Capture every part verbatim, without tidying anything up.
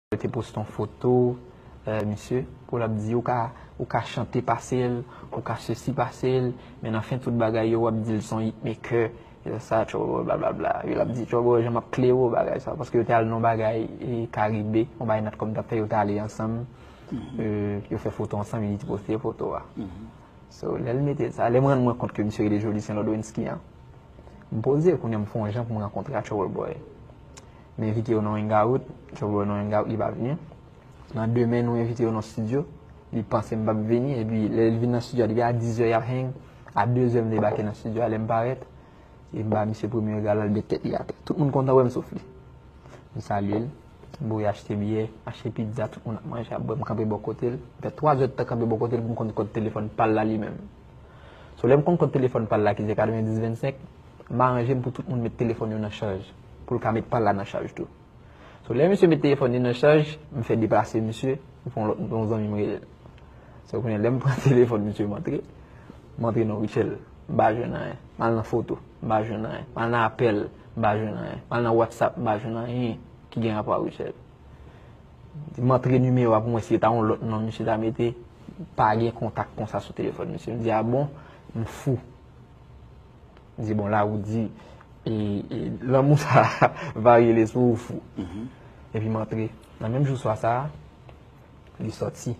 L te poste yon foto, eh, misye, pou l ap di, ou ka, ou ka chante pase l, ou ka sesi pase l, men nan fen tout bagay yo, w ap di l se yon hitmaker. E sa, Trouble Boy, blablabla. Yo l ap di, Trouble Boy, jan m ap klere w bagay sa. Paske yo te al nan bagay, e, Karibe, yon bagay Natcom t ap fè, yo te ale ansanm. Eh, yo fè foto ansanm, e li te poste foto a. So, lè l mete sa, lè m rann mwen kont ke misye rele Joly Saint Lodwensky an, m poze, kounye a m fè yon jan pou m rankontre a Trouble Boy. M envite yo nan hangout, Trouble Boy nan hangout, li pa vini. Nan demen, nou envite yo nan studio, li panse m p ap vini, epi lè l vin nan studio a, depi a diz è y ap hang, a de zè m debake nan studio a, lè m parèt, e m ba misye premye rega l, al met tèt li atè. Tout moun kontan wè m soufle. M salye l, m voye achte byè, achte pizza, tout moun ap manje, ap bwè, m kanpe bò kote l. M fè twa zè d tan kanpe bò kote l pou m konn kòd telefòn pa l la li menm. So, lè m konn kòd telefòn pa l la ki se katrevenndis vennsenk, m aranje m pou tout moun met telefòn yo nan chaj, pou l ka met pa l la nan chaj tou. So, lè misye met telefòn li nan chaj, m fè deplase misye, m fè yon lòt, yon zanmi m rele l. So, kounye a, lè m pran telefòn misye, m antre, m antre nan Rutshelle, m pa jwenn anyen. M al nan foto, m pa jwenn anyen. M al nan apèl, m pa jwenn anyen. M al nan WhatsApp, m pa jwenn anyen ki gen rapò a Rutshelle. M antre nimewo a pou mwen si se ta yon lòt non misye ta mete, pa gen kontak konsa sou telefòn misye. M di, a bon, m fou. M di, bon, la ou di, e, e, lanmou sa varye lespri ou fou. Epi m antre. Nan menm jou swa sa a, li sòti.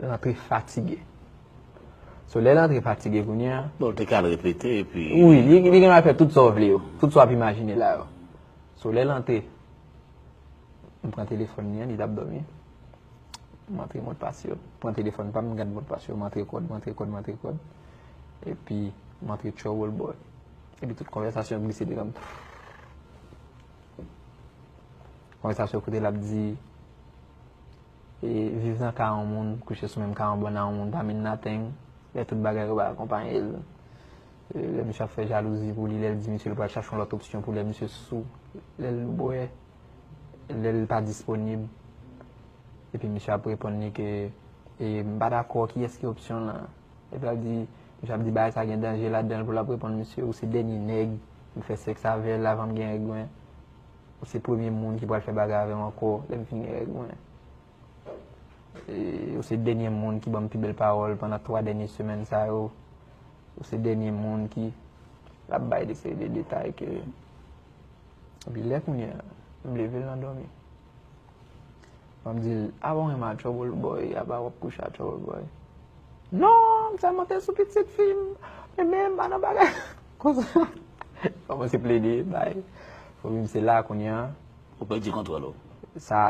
L antre fatige. So, lè l antre fatige kounye a, Bon, ou te ka al repete, epi wi, li, li gen dwa fè tout sa w vle yo. Tout sa w ap imajine la yo. So, lè l antre, m pran telefòn li an, li t ap dòmi. M antre modpas yo. Pran telefòn pa m, m gad modpas yo, m antre kòd, m antre kòd, m antre kòd. Epi, m antre Trouble Boy. Epi tout konvèsasyon glise devan m. Konvèsasyon kote l ap di, e, viv nan ka yon moun, kouche sou menm ka yon bòn a yon moun, pa mean nothing. Lè tout bagay yo pa akonpaye l. E, lè misye ap fè jalouzi pou li, lè l di misye l pral chache yon lòt opsyon pou lè misye sou, lè l bwè, lè l pa disponib. Epi misye ap reponn li ke, e, m pa dakò, kiyès ki opsyon lan? Epi l ap di, misye ap di bagay sa gen danje ladan l pou l ap reponn misye, ou se dènye nèg m fè sèks avè l avan m gen règ mwen. Ou se premye moun ki pral fè bagay avè m ankò lè m fin gen règ mwen. E, ou se dènye moun ki ban m pi bèl pawòl pandan twa dènye semèn sa yo. Ou se dènye moun ki, l ap bay de seri de detay ke, epi lè kounye a, m leve l nan dòmi. M ap di l, apa w renmen a Trouble Boy, apa w ap kouche a Trouble Boy? Non, m sèlman te sou pitit fi m, men m pa nan bagay konsa. Kòmanse plede, bay. Fò m se la kounye a. Ou pèdi kontwòl ou. Sa,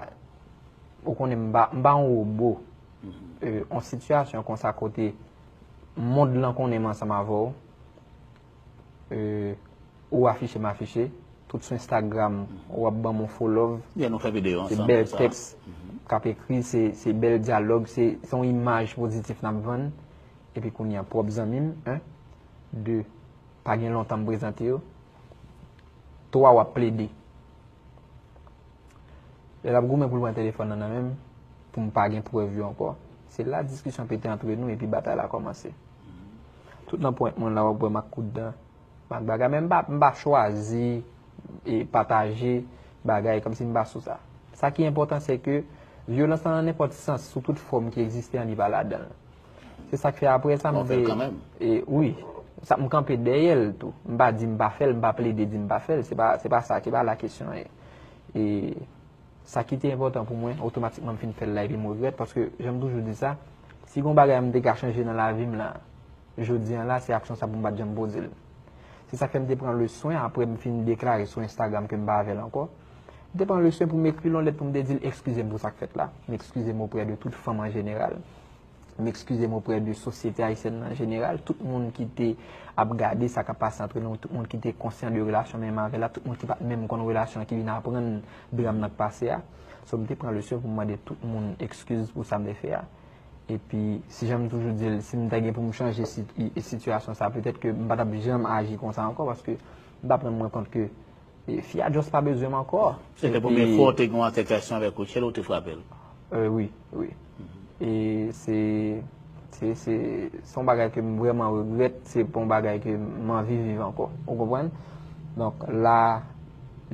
ou konnen m pa, m pa yon wobo. E, yon sitiyasyon konsa kote mond lan konnen m ansanm avè w, e, ou afiche m afiche, tout sou Instagram, ou ap ban m yon fo love. Yeah, nou fè videyo ansanm. Se bèl tèks k ap ekri, se, se bèl dyalòg, se, se yon imaj pozitif n ap vann. Epi kounye a, pwòp zanmi m, en, de, pa gen lontan m prezante yo. Twa, w ap plede. Lè l ap goumen pou l pran telefòn nan nan men m, pou m pa gen prèv yo ankò, se la diskisyon pete antre nou epi batay la kòmanse. Tout nan pwent mwen la, w ap wè m ak kout dan, m ak bagay, men m pa, m pa chwazi e pataje bagay kòmsi m pa sou sa. Sa ki enpòtan, se ke vyolans lan nan nenpòt sans, sou tout fòm ki egziste an, li pa ladan l. Se sa k fè apre sa, m te, e, wi, sa, m kanpe dèyè l tou. M pa di m pa fè l, m pa plede di m pa fè l. Se pa, se pa sa, se pa la kesyon ye. E sa ki te enpòtan pou mwen, otomatikman m fin fè l la, epi m regrèt, paske jan m toujou di sa, si gon bagay m te ka chanje nan lavi m la, jodi an la, se aksyon sa pou m pa t janm poze l. Se sa k fè m te pran leswen, apre m fin deklare sou Instagram ke m pa avè l ankò. M te pran leswen pou m ekri l yon lèt pou m te di l ekskize m pou sa k fèt la. M ekskize m oprè de tout fanm an jeneral. M ekskize m oprè de sosyete ayisyèn nan an jeneral, tout moun ki te ap gade sa k ap pase antre nou, tout moun ki te konsyan de relasyon m menm avè l la, tout moun ki pa t menm konn relasyon an, ki vin aprann dram nan k pase a. So, m te pran lesyon pou m mande tout moun ekskiz pou sa m te fè a. Epi, si jan m toujou di l, si m ta gen pou m chanje si-, i-, sitiyasyon sa, petèt ke m pa t ap janm aji konsa ankò, paske m t ap rann mwen kont ke E, fi a just pa bezwen m ankò. Se te premye fwa w te gen yon altèkasyon avèk Rutshelle, ou te frape l? Euh, wi, wi. E se, se, se, se yon bagay ke m vrèman regrèt, se pa yon bagay ke m anvi viv ankò. Ou konprann? Donk, la,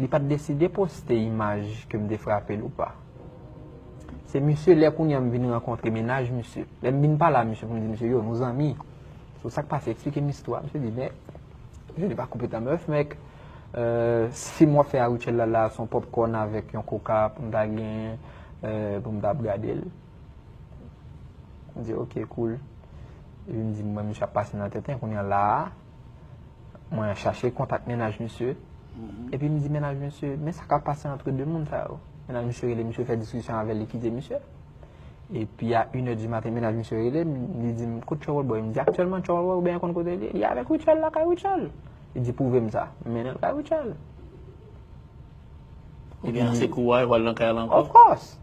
li pa t deside poste imaj ke m te frape l ou pa. Se misye lè kounye a m vin rankontre mennaj misye. Lè m vin pale a misye pou m di misye, yo, nou zanmi. So, sa k pase, eksplike m istwa. Misye di, men, je n'ai pas coupé ta meuf, mec. Euh, fim w ap fè a Rutshelle la, la, se yon popcorn avèk yon koka pou m ta gen, euh, pou m ta ap gade l. M di, ok, cool. Epi m di, mwen, misye ap pase nan tenten, kounye a la a, mwen chache kontak mennaj misye. Epi m di mennaj misye, men sa k ap pase antre de moun sa yo. Mennaj misye rele misye, fè diskisyon avè l, li kite misye. Epi a inè di maten, mennaj misye rele m, li di m, kot Trouble Boy? M di, aktyèlman, Trouble Boy, ou byen konn kote li ye? Li avèk Rutshelle lakay Rutshelle. Li di, pwouve m sa. M mennen l kay Rutshelle. Ebyen, se kou a, yo pral nan kay la ankò. Of course.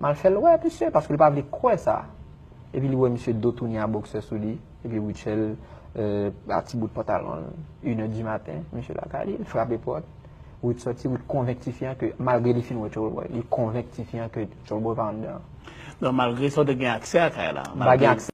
M al fè l wè misye, paske li pa vle kwè sa. Epi li wè misye do tounen a bòksè sou li. Epi Rutshelle, euh, a ti bout pantalon l, inè di maten, misye lakay li, l frape pòt. Ruth sòti, Ruth konvenk tifi an ke, malgre li fin wè Trouble Boy, li konvenk tifi an ke Trouble Boy pa anndan. Donk, malgre sa, w te gen aksè a kay la. M pa gen aksè.